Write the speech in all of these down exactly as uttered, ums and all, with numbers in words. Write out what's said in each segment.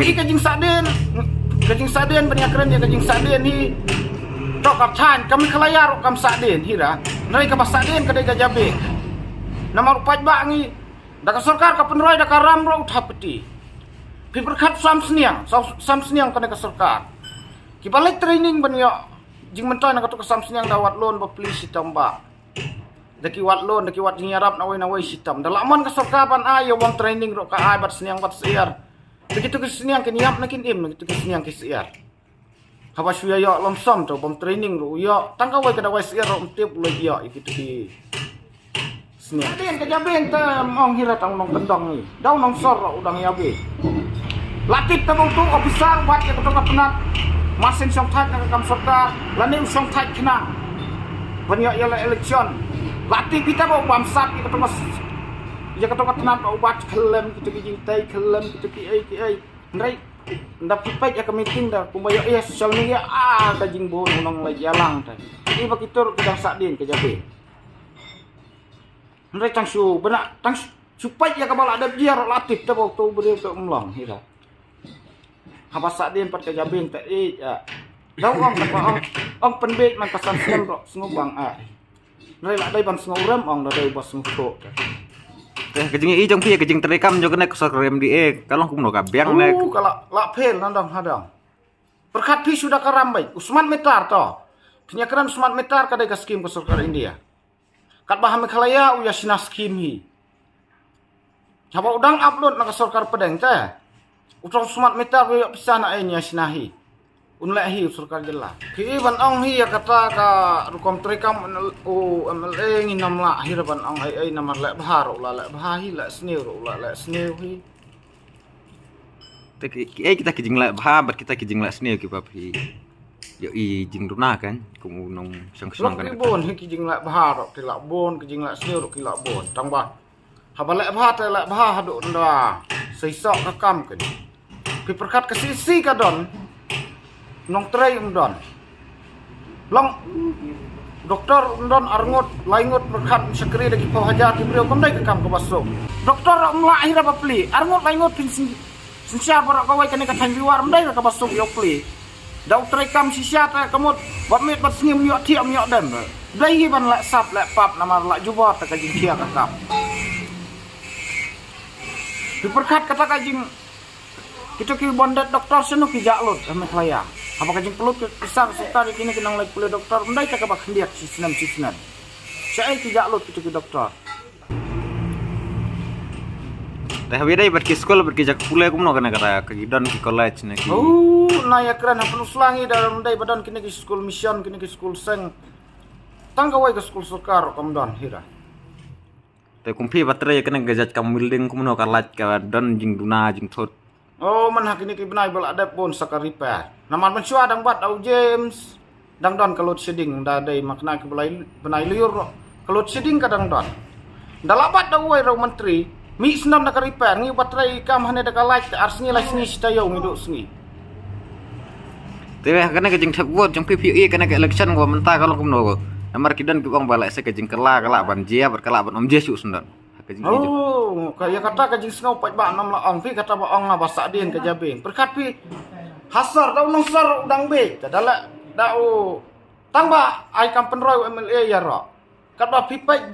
Hi ka jingsahdien, ka jingsahdien ban ïakren ïa ka jingsahdien hi. To ka thaiñ ka Meghalaya ruh kam sahdien hi ra. Hynrei kaba sahdien ka dei ka jabieng. Namar u paidbah ngi, da ka sorkar ka pynroi, da ka ram ruh u thap kti. Phi pyrkhat sam sniang, sam, sam sniang kane ka sorkar. Kiba leit training ban ïoh jingmyntoi na katu ka sam sniang da wad loan ba plie shitom ba. Da ki wad loan, da ki wad jingïarap nawei nawei shitom. Da la mon ka sorkar ban ai ïa u bym training ruh ka ai bad sniang bad syiar. Da kitu ki sniang kin ïap ne kin im, da kitu ki sniang ki syiar. Haba shu ïa ïoh lump sum te u bym training ruh u ïoh tang kawei ka dawai syiar ruh ym tip u leit ïoh ïa kitu ki sniang. Dien ka jabieng te ym ong hi ra tang u nongkyndong hi. Da u nongsor ruh u dang ïa bieng. La tip te ba utu u ophisar u bat ïa kato ka tnat. Masin shongthait na ka kam sorkar lane u shongthait khnang ban ïoh ïa la election. La tip hi te ba u bamsap ïa kato ka s-, ïa kato ka tnat ba u bat khyllem kitu ki jingtei, khyllem kitu ki ei ki ei. Hynrei nda phi peit ïa ka meeting da kumba ïoh ïa social media, ah, ka jingbun u nongleit ïalang te. Ki ba kitu ruh ki dang sahdien ka jabieng. Hynrei tang shu bna tang shu peit ïa kaba la dep jia ruh la tip te ba utu u briew te um long hi ra. Haba sahdien pat ka jabieng te, eh, ïa. Da u ong kaba ong, ong pynbiej man ka san snem ruh sngewbang, ah. Hynrei la dei ban sngewrem, ong da dei ba sngewthuh te. Te ka jingïohi jong phi ka jingtrei kam jong kane ka sorkar M D A ka long kumno, ka biang ne? Uh, ka la, la fail nadong hadong. Pyrkhat phi shu da ka ram beit u smart meter to. Phin ïakren smart meter ka dei ka skim ka sorkar India. Katba ha Meghalaya u ïa shna skim hi. Haba u dang upload na ka sorkar pdeng te u tong smart meter u ïoh pisa na ei un ïa shna hi. Un leh hi u sorkar jylla. Phi i ban ong hi ïa kata ka rukom trei kam u M L A ngin ym lah hi ra ban ong ei ei namar leh bha ruh u la leh bha hi, leh sniew ruh u la leh sniew hi. Te ki, ki, eh, kita ki jingleh bha bad kita ki jingleh sniew kiba phi ïohi jingduna kan, kum u nongshong shnong kan. Ki bun hi ki jingleh bha ruh ki la bun, ki jingleh sniew ruh ki la bun. Tang ba haba leh bha te leh bha haduh nda seisoh ka kam kan. Phi pyrkhat ka C C ka don, nongtrei um don. Long doktor um don, arngut laingut, pyrkhat shakri da ki phew hajar ki briew kam dei ka kam kaba suk. Doktor um lah hi ra ba plie, arngut laingut phin syn-, synshar baroh kawei kane ka thaiñ Riwar um dei ra kaba suk ïa u plie. Da u trei kam shisha te ka mut bad miet bad sngi um ïoh thiah um ïoh dem. Dei hi ban leh sap leh pap namar la jubor te ka jingkhia ka kam. Phi pyrkhat kata ka jing Kito ki bym don doktor shano ki jah lut ha Meghalaya. Haba ka jingpynlut ka pisa ka sorkar ïa kine ki nongleit pule doktor, ym dei ta kaba khyndiat shisnem shisnem. Shaei ki jah lut kito ki doktor. Te haba ïadei bad ki skul bad ki jaka pule kumno kane kata, ka ki don ki college ne ki. Oh, na ïakren ha Pynursla ngi da ym dei ba don kine ki skul mission, kine ki skul seng. Tang kawei ka skul sorkar ruh kam don hi ra. Te kum phi ba trei kane ka jait kam welding kumno, ka light ka don jingduna jingthut? Oh, man ha kine ki bnai ba la dep bun sa ka repair. Namar mynshuwa dang bat da u James dang don ka load shedding, da dei ma kane ka bnai, bnai lyiur ka load shedding ka dang don. Da la bat da uwei u myntri, mih snem da ka repair, ngi ba trei kam hane da ka light ar sngi lai sngi shi taïew ngi duh sngi. Te kane ka jingthep vote jong phi, phi ïohi kane ka election kaba mynta ka long kumno? Namar ki don kiba ong ba lehse ka jingkylla ka lah ban jia bad ka lah ban ym jia shuh shen don. Ha ka jingïohi jong. Oh, ka ïa kata ka jingsngew paidbah ngam lah ong, phi kata ba ong nga ba sah dien ka jabieng. Pyrkhat phi ha sor, da u nongsor u dang bieit, da la, da u tang ba ai kam pynroi u M L A ïaroh. Katba phi peit,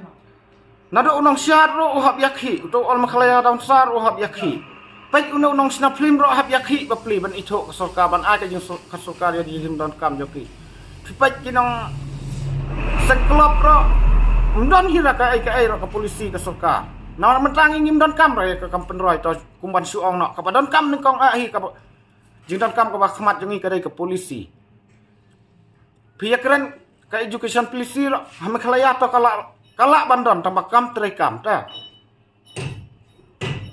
naduh u nongshad ruh u hap ïakhih, uto u Meghalaya downsar u hap ïakhih. Peit une u nongshna phlim ruh hap ïakhih bapli ban ithuh ka sorkar, ban ai ka jing sor-, ka sorkar ïa ka jingdonkam jong ki. Phi peit ki nongseng club ruh ym don hi ra kaei kaei ruh ka polisi ka sorkar. Namar mynta ngi ngim donkam ruh ïa ka kam pynroi, to kumban shu ong noh, kaba donkam nyngkong ah hi kaba jingdonkam kaba khmat jong ngi ka dei ka polisi. Phi ïakren ka education policy ruh ha Meghalaya to ka lah, ka lah ban don tang ba kam trei kam te.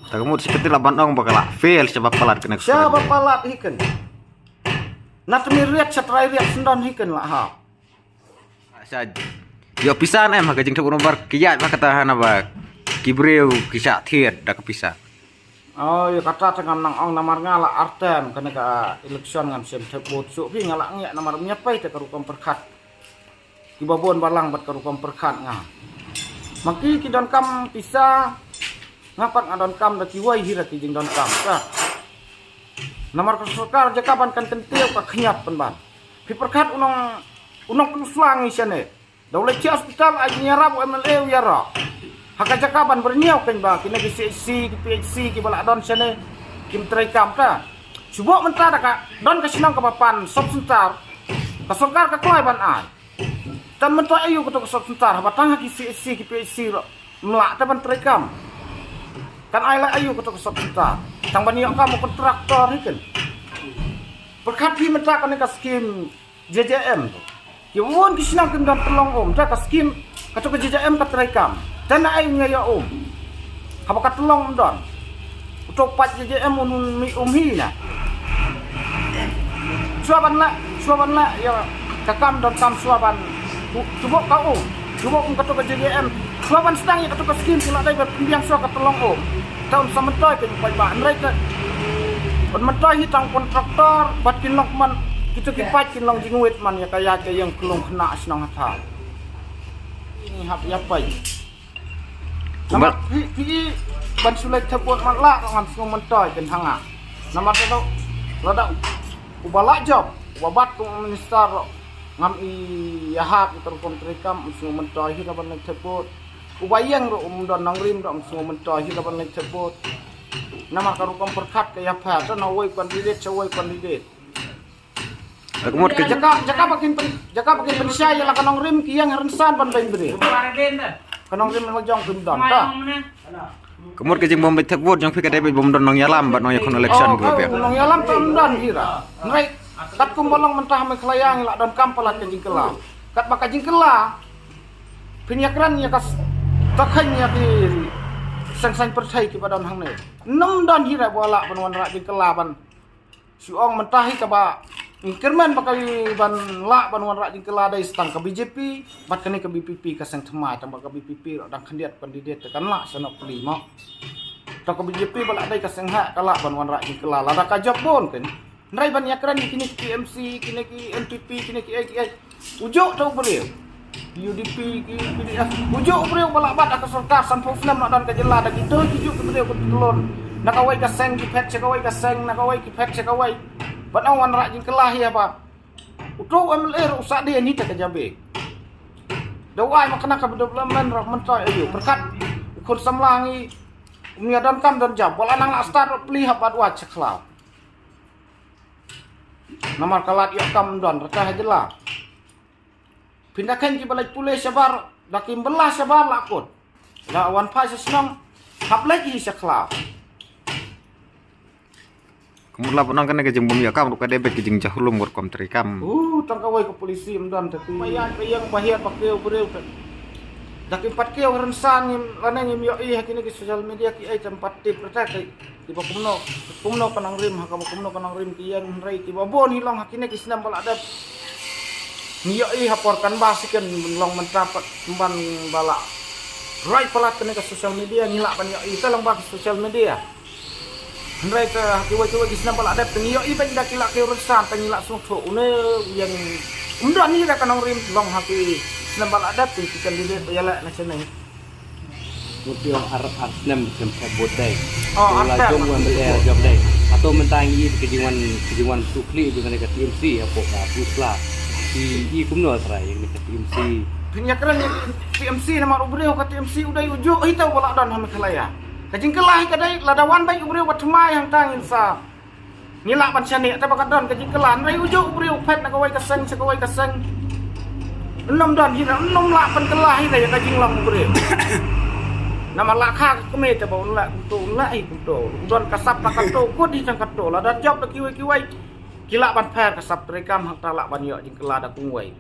Ta ka mut shi kynti lah ban ong ba ka lah fail, shaba palat kane ka. Shaba palat hi kan. Na tmi riat sha trai riat shen don hi kan lah ha. Sha ïoh pisa ne em ha ka jingthep u nombar ki ïaid ba kata hana ba ki briew ki shah thied da ka pisa. Oh, ïa kata te ngam nang ong namar nga la artem kane ka election ngam shem thep vote shuh phi, nga la ngiah namar ym ïa pei te ka rukom pyrkhat. Kiba bun balang bad ka rukom pyrkhat nga. Ma ki ki donkam pisa, nga pat nga donkam da kiwei hi ra ki jingdonkam. Ka. Namar ka sorkar jaka ban kan kyntiew ka khñiat pynban. Phi pyrkhat u nong, u nongpynslang i shane. Da u leit sha hospital ai jingïarap u M L A u ïarap. Ha ka jaka ban byrngiew kein ba kine ki C H C, ki P H C kiba la don shane kim treikam ta. Shu bok mynta da ka don ka shnong kaba pan sub center. Ka sorkar ka kloi ban ai. Tang mynta aïu kato ka sub center haba tang ha ki C H C ki P H C ruh ym lah te ban treikam. Kan ai la aïu kato ka sub center. Tang ban ïoh kam u kontraktor hi kein. Pyrkhat phi mynta kane ka skim J J M. Ki won ki shnong kim don tyllong um, te ka skim kato ka J J M ka treikam. Te na ai ngi ïoh um. Haba ka tyllong um don. Uto pat J J M un mi um hi na. Shuwa ban lah, shuwa ban lah ïa ka kam donkam shuwa ban. Shu bok ka um, shu bok um kato ka J J M. Shuwa ban sdang ïa kato ka skim ki la dei ban pynbiang shuwa ka tyllong um. Te un sa myntoi kein u paidbah, hynrei te un myntoi hi tang kontraktor bad kin long man kito ki paid kin long jingwit man ïa ka ïaid ka ïeng khlung khynnah shnong ha thaiñ. Ngi hap ïa peit. Namar phi, phi ban shu leit thep vote man lah ruh ngam sngew myntoi kein ha nga. Namar te ruh lada uba lah jop, uba bat kum u minister ruh ngam ïahap ïa ka rukom treikam, ngam sngew myntoi hi da ban leit thep vote. Uba ïeng ruh um don nongrim ruh ngam sngew myntoi hi da ban leit thep vote. Namar ka rukom pyrkhat ka ïapher, te na uwei u candidate sha uwei u candidate. Ka mut ka jaka, jaka ba kin pyn, jaka ba kin pynshai ïa la ka nongrim ki ïeng ha rynsan ban beiñ briew. Ka nongrim la jong kim don ta. Ka mut ka jingbym leit thep vote jong phi ka dei beit bym don nongïalam bad nongïakhun election kiba biang. Nongïalam tam don hi ra. Hynrei katkum ba long mynta ha Meghalaya ngi la donkam palat ka jingkylla. Katba ka jingkylla phin ïakren ïa ka s-, ta kheiñ ïa ki seng saiñ pyrthei kiba don hangne. Ym don hi ra ba lah ban wanrah jingkylla ban shu ong mynta hi kaba ngi kyrmen ba ka ban lah ban wanrah jingkylla dei tang ka B J P bad kane ka V P P ka seng thymmai, tang ba ka V P P ruh dang khyndiat candidate te kan lah sha nongpyni mo. Tang ka B J P ba lah dei ka seng heh ka lah ban wanrah jingkylla lada ka jop bun kein. Hynrei ban ïakren ïa kine ki T M C, kine ki N P P, kine ki A K A. U juh te u briew. U D P ki P D F. U juh u briew ba la bat ha ka sorkar sanphew snem la don ka jylla da kito ki juh ki briew ki tlun. Na kawei ka seng ki phet sha kawei ka seng, na kawei ki phet sha kawei. Ban ong wanrah jingkylla hi haba uto u M L A ruh u sah dien hi te ka jabieng. Da u ai ma kane ka development ruh mynta aïu. Pyrkhat u khun samla ngi um ïa donkam don jam. Ba la nang la start ruh plie hap bat wad sha khlaw. Namar ka lad ïoh kam don rta ha jylla. Phin da kheiñ kiba leit pule shabar, da kim bylla shabar la kut. La wan phai sha shnong, hap leit hi sha khlaw. Ka mut la ba nang kane ka jingbym ïoh kam ruh ka dei beit ka jingjahulum ka rukom treikam. Uh, tang kawei ka polisi ym don te ki. Ba ïaid ba ïeng ba hiar ba kiew briew te. Da kim pat kiew ha rynsan ngim lane ngim ïohi ha kine ki social media ki ai te ym pat tip rta ki. Kiba kumno, kumno ka nongrim, ha kaba kumno ka nongrim ki ïeng hynrei kiba bun hi long ha kine ki snem ba la dep. Ngi ïohi ha por canvass hi kein long mynta pat ban ba la roi palat kane ka social media ngi lah ban ïohi te long ba ki social media. Hynrei te ha kiwei kiwei ki snem ba la dep te ngi ïohi ban da ki la kiew rynsan te ngi la sngewthuh une u ïeng um don hi da ka nongrim long ha ki snem ba la dep te ki candidate ba ïaleh na shnong. Ngut ïoh ar, ar snem snem ka vote dei. Oh, ar snem. Jong wan bel ar jong dei. Ato mynta ngi ïohi ka jingwan, ka jingwan sukli jong ka T M C hapoh ka Pukla. I, i kumno trai ïa ka T M C. Phin ïakren ïa T M C namar u briew ka T M C u dei u juh hi te u ba la don ha Meghalaya. Ka jingkylla hi ka dei lada wan beit u briew ba thymmai hangta ngin sa ngi lah ban shaniah te ba ka don ka jingkylla hynrei u juh u briew phet na kawei ka seng sha kawei ka seng. Ym don hi na ym lah ban kylla hi na ïa ka jinglong u briew. Namar la kha ka kmie te ba un lah kumto un lah hi kumto. U don ka sap na kato kut hi tang kato lada jop da kiwei kiwei. Ki lah ban pher ka sap treikam hangta lah ban ïoh jingkylla da kumwei.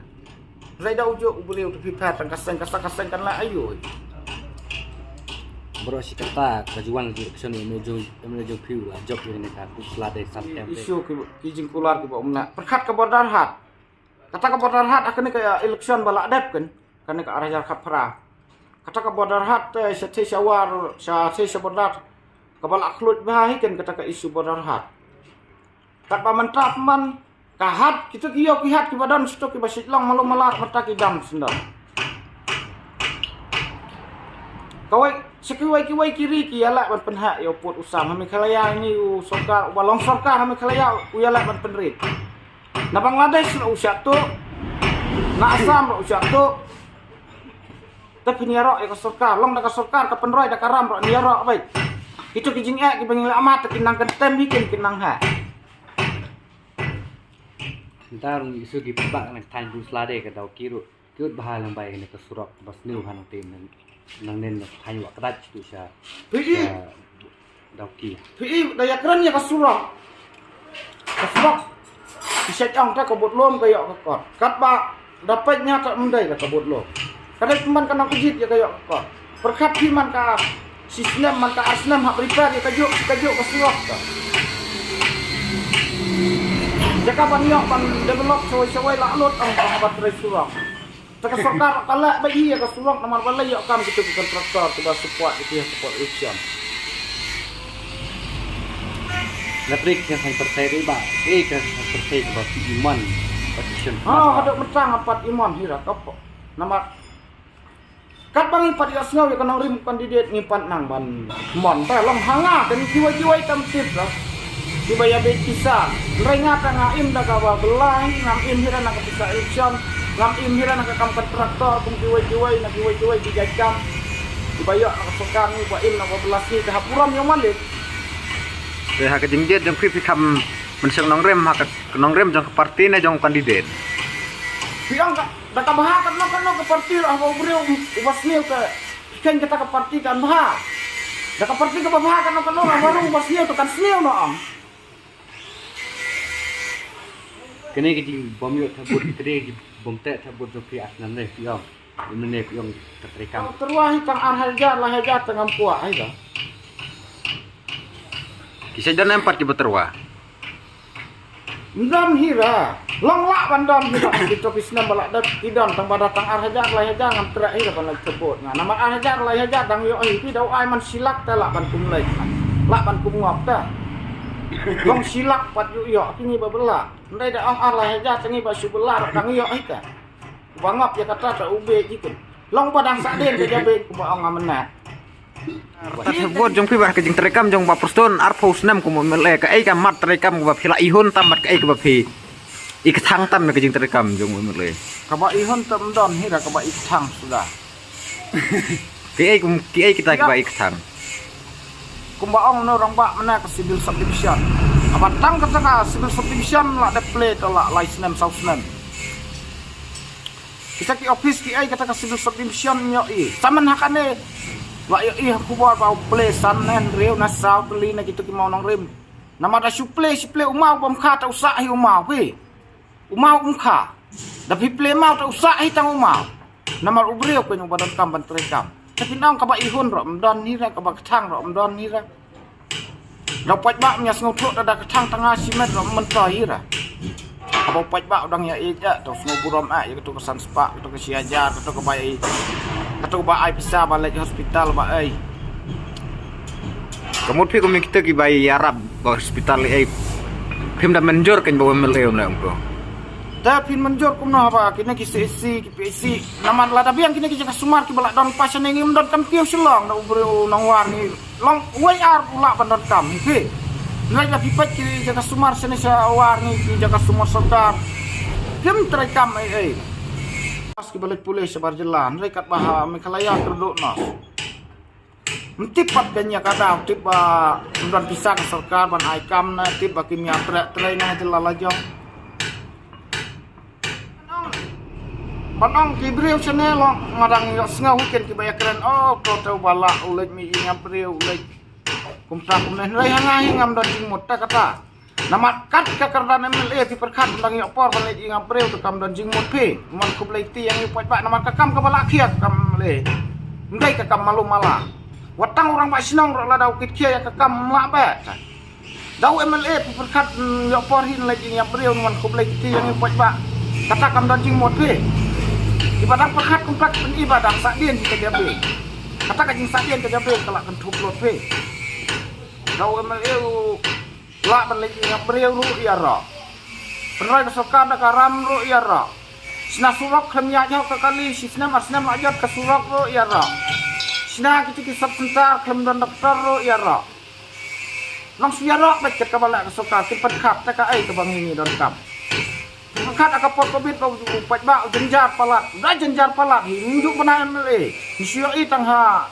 Hynrei da u juh u briew te phi pher tang ka seng ka sa ka seng kan lah aïu. Baroh shi katta ka jingwan ka jingelection u M L A jong, M L A jong phi u la jop ïa kane ka Pukla dei san term. Issue ki, ki jingkular kiba um neh. Pyrkhat ka Bordar Haat. Kata ka Bordar Haat ha kane ka election ba la dep kein. Kane ka ar hajar khatphra. Kata ka Bordar Haat te shatei shawar, shatei sha Bordar. Kaba la khluit bha hi kein kata ka issue Bordar Haat. Katba mynta pynban ka hat, kito ki ïew ki hat kiba don shito kiba shit long malu malar mynta ki dam shen don. Kawei, Sa kiwei kiwei ki ri ki ïaleh ban pynheh ïa u pud u sam. Ha Meghalaya ini u sorkar, uba long sorkar ha Meghalaya u ïaleh ban pynrit. Na Bangladesh ruh u shah tuh, na Assam ruh u shah tuh. Te phin ïaroh ïa ka sorkar, long da ka sorkar ka pynroi da ka ram ruh ïaroh beit. Kito ki jingeh kiba ngi la mad te ki nang kyntem hi kin ki nang heh. Nta ruh ngi shu ki paidbah na ka thaiñ Bumsla de ka Dawki ruh ki ud bha lang bai kane ka surok ba sniew ha nangta nang, nangnen na ka thaiñ Wahkdait tu sha, phi i, sha Dawki. Phi i da ïakren ïa ka surok. Ka surok ki shet ong ta ka bud lum ka ïoh ka kot. Katba da peit nia ta ym dei da ka bud lum. Ka dei pynban ka nang kjit ïa ka ïoh ka kot. Pyrkhat phi man ka shi snem man ka ar snem hap repair ïa kajuh kajuh ka surok ta. Jaka ban ïoh ban develop shawei shawei la lut ong ka ba trei surok. Te ka sorkar ka leh ba ïa ka surok namar ba la ïoh kam kito ki kontraktor kiba support kito ki support election. Na prik ka hang percaya dei ba eh ka hang percaya ba ki iman ba ki shen. Ha, haduh mentang pat iman hi ra ka pok. Namar kat ba ngi pat ïa sngew ïa ka nongrim candidate ngi pat nang ban mon ta long hanga kan kiwei kiwei tam tip la. Kiba ïa bit pisa. Hynrei nga ta nga im da kaba belai ngam im hi ra na ka pisa election, ngam im hi ra na ka kam kontraktor kum kiwei kiwei na kiwei kiwei ki jait kam. Kiba ïoh na ka sorkar ngi ba im na ka belas ngi ka hap burom ïa u malik. Te ha ka jingjied jong phi phi kham mynsiem nongrim ha ka nongrim jong ka parti ne jong candidate? Phi ong ka Da ka bha katno katno ka parti ruh haba u briew uba sniew te kheiñ kata ka parti kan bha. Da ka parti kaba bha katno katno ruh haba ruh uba sniew te kan sniew noh ong. Kane ka jingbym ïoh thebud, kane ka jingbym teh thebud jong phi ar snem ne phi ong. Ym ne phi ong ka treikam. Tang tyrwa hi tang ar hajar lai hajar te ngam kwah hi da. Ki sa don em pat kiba tyrwa. Ym don hi ra. Long lah ban don hi ra. Kito ki snem ba lah dep ki don tang ba da tang ar hajar lai hajar ngam treh hi ra ban leit thebud nga. Namar ar hajar lai hajar dang ïoh hi phi da u ai man shi lak te lah ban kum leit. Lah ban kum ngop te. Long shi lak pat ïoh ïoh ki ngi ba bela. Ndai da ong ar lai hajar te ngi ba shu bela dang ïoh hi te. Ba ngop ïa kata te u beit hi kum. Long ba dang sa den ka jabe kumba ong nga mynne. Tat ha bor jong phi ba ka jingtreikam jong Bah Prestone arphew snem kum u M L A, kaei ka mat treikam kaba phi la ihun tam bad kaei kaba phi i kthang tam ka jingtreikam jong u M L A? Kaba ihun tam don hi ra kaba i kthang suda. Kaei kum kaei kita kaba i kthang? Kumba ong no rangbah mynne ka civil subdivision. Aba tang kata ka civil subdivision la dep plie to la lai snem saw snem. Kita ki office ki ai kata ka civil subdivision ïoh i. Samen ha kane la ïoh i ha khubor ba u plie san ne hynriew ne saw tylli na kito ki maw nongrim. Namar da shu plie shu plie u maw bym kha ta u sah hi u maw phi. U maw um kha. Da phi plie maw ta u sah hi tang u maw. Namar u briew pyn u ba donkam ban treikam. Te phin ong kaba ihun ruh ym don hi ra, kaba kthang ruh ym don hi ra. Da u paidbah ym ïa sngewthuh da, da kthang tang nga shimet ruh ym myntoi hi ra. Haba u paidbah u dang ïa ïeit eh, to sngewburom eh ïa kato ka san spah, kato ka shi hajar, kato ka bai, kato ka ba ai pisa ba leit hospital ba ei. Ka mut phi kum kita ki bai ïarap ba hospital ei. Phim da mynjur kan ba u M L A u na ong to. Te phin mynjur kumno haba kine ki C H C ki P H C. Namar lada biang kine ki jaka sumar kiba la don pass ne ngim donkam kiew Shillong da u briew u nongwar ngi. Long wei ar u lah ban donkam hi phi. Nai la phi peit ki jaka sumar sene sha war ngi ki jaka sumar sorkar. Kim treikam ei ei. Pass kiba leit pule shabar jylla. Nai katba ha Meghalaya kyrduh noh. Ym tip pat ka nia ka daw, tip ba ym don pisa ka sorkar ban ai kam na, tip ba kim ïa treh trei na jylla la jong. Ban ong ki briew shane long nga dang ïoh sngew hi ken kiba ïa kren, oh, to te u ba lah u leit mih ïing ïa briew u leit. Kumta kumne hynrei ha nga hi ngam don jingmut ta kata. Namar kat ka kyrdan M L A phi pyrkhat dang ïoh por ban leit ïing ïa briew te kam don jingmut phi. Mon khublei kti ïa ngi paidbah namar ka kam kaba la khia ka kam M L A. Ym dei ka kam malu mala. Wat tang u rangbah shnong ruh lada u kit khia ïa ka kam ym lah beh. Da u M L A phi pyrkhat, mm, ïoh por hi leit ïing ïa briew, mon khublei kti ïa ngi paidbah. Kata kam don jingmut phi. Iba dang pyrkhat kumta phin i ba dang sah dien hi ka jabieng. Kata ka jingsah dien ka jabieng ka la kynthup lut phi. Da u M L A u lah ban leit ïing ïa briew ruh ïaroh. Pynroi ka sorkar da ka ram ruh ïaroh. Shna surok khlem ïaid hok ka kali, shi snem ar snem la jot ka surok ruh ïaroh. Shna kito ki sub center khlem don doktor ruh ïaroh. Nang shu ïaroh bad kat kaba lah ka sorkar kin pynkhap ta ka ai kaba ngi ngi donkam. Pynkhap aka por covid ba u paidbah u jynjar palat. Da jynjar palat hi njuk bana M L A. Ngi shu ïohi tang ha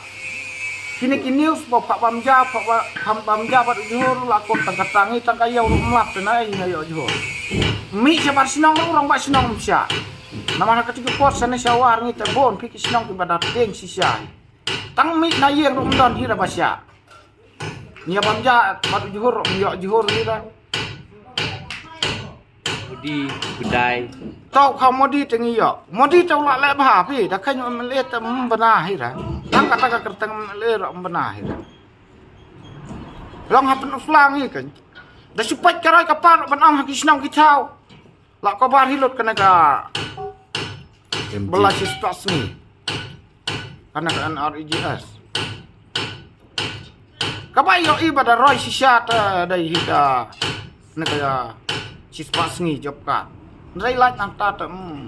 kine ki news ba phah bam ja phah bam ja bad u Johor la kot tang ka tang hi tang ka ïaw ruh mlap te na ai nga ïoh Johor. Mi shabar shnong ruh rong ba shnong msha. Namar ha kito ki por shane shawar ngi te bon phi ki shnong ki ba da teng shisha. Tang mi na ïeng ruh mdon hi ra ba sha. Nia bam ja bad u Johor nia Johor ni da. Modi bedai. Tau kha Modi te ngi ïoh. Modi tau la leh bha phi da kha nyu M L A te mbana hi da. Tang kata ka kerteng M L A ro mbana hi da. Long ha pen uslang hi kan. Da sipat karai ka par ban ong ha ki shnong ki tau. La ko bar hi lut kana ka. Bela sis pas ni. Kana ka N R E G S. Ka bai yo i ba da roi shisha ta dai hi ka na ka ya shispa sngi job card. Ndai lait nang ta ta mm.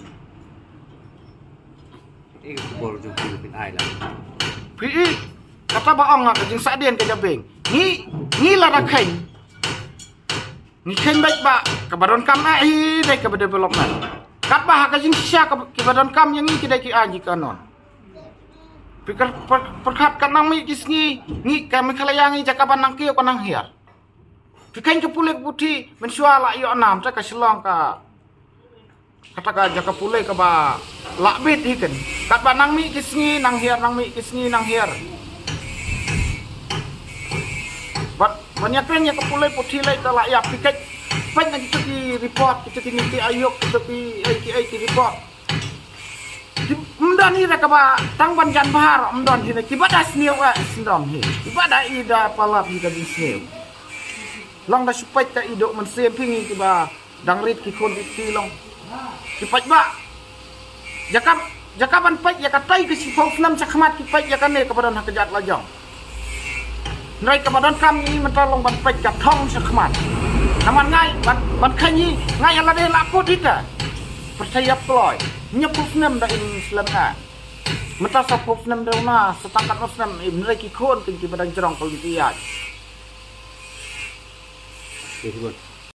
Eh, bor jong phi phi ai la. Phi i kata ba ong ka jing sa den ka jabeng. Ngi ngi la da khain. Ngi khain bai ba ka ba don kam na i dai ka ba development. Kat ba ha ka jing shisha ka ki ba don kam yang ngi ki dai ki aji ka non. Pikir perkhat kat nang mi ki sngi ngi ka mi khala yang ngi jaka ba nang ki ko nang hiar. Pikan ka pulik buti men shwa la yo nam ta ka Shillong ka kata ka jaka pulik ka ba la bit hi kan. Kat ba nang mi ki sngi nang hiar nang mi ki sngi nang hiar. Bat ban ya kren ya ka pulik buti lai ta la ya pikat. Pan na kita ki report kita ki niti ayok kita ki ai ki ai ki report. Mdan hi da kaba tang ban jan bahar mdan hi da kiba da sniew eh sndam hi kiba da i da palat hi da di sniew. Long da supai ta i do man sem phi ngi kiba dang rit ki khon di ti long. Ki pait ba jakap jakap ban pait ya ka tai ki sipau snam sa khmat ki pait ya ka ne kaba dan ha ka jat la jong. Nrai kaba don kam ngi mynta long ban peit ka thong sha khmat. Namar ngai ban ban kha ngi ngai ala de la put ita. Percaya ploi. Nya put snem da in slem na. Mynta sa put snem da una sa tangkat no snem im nrai ki khon kin ki badang jrong kol ti ya. Ki bun.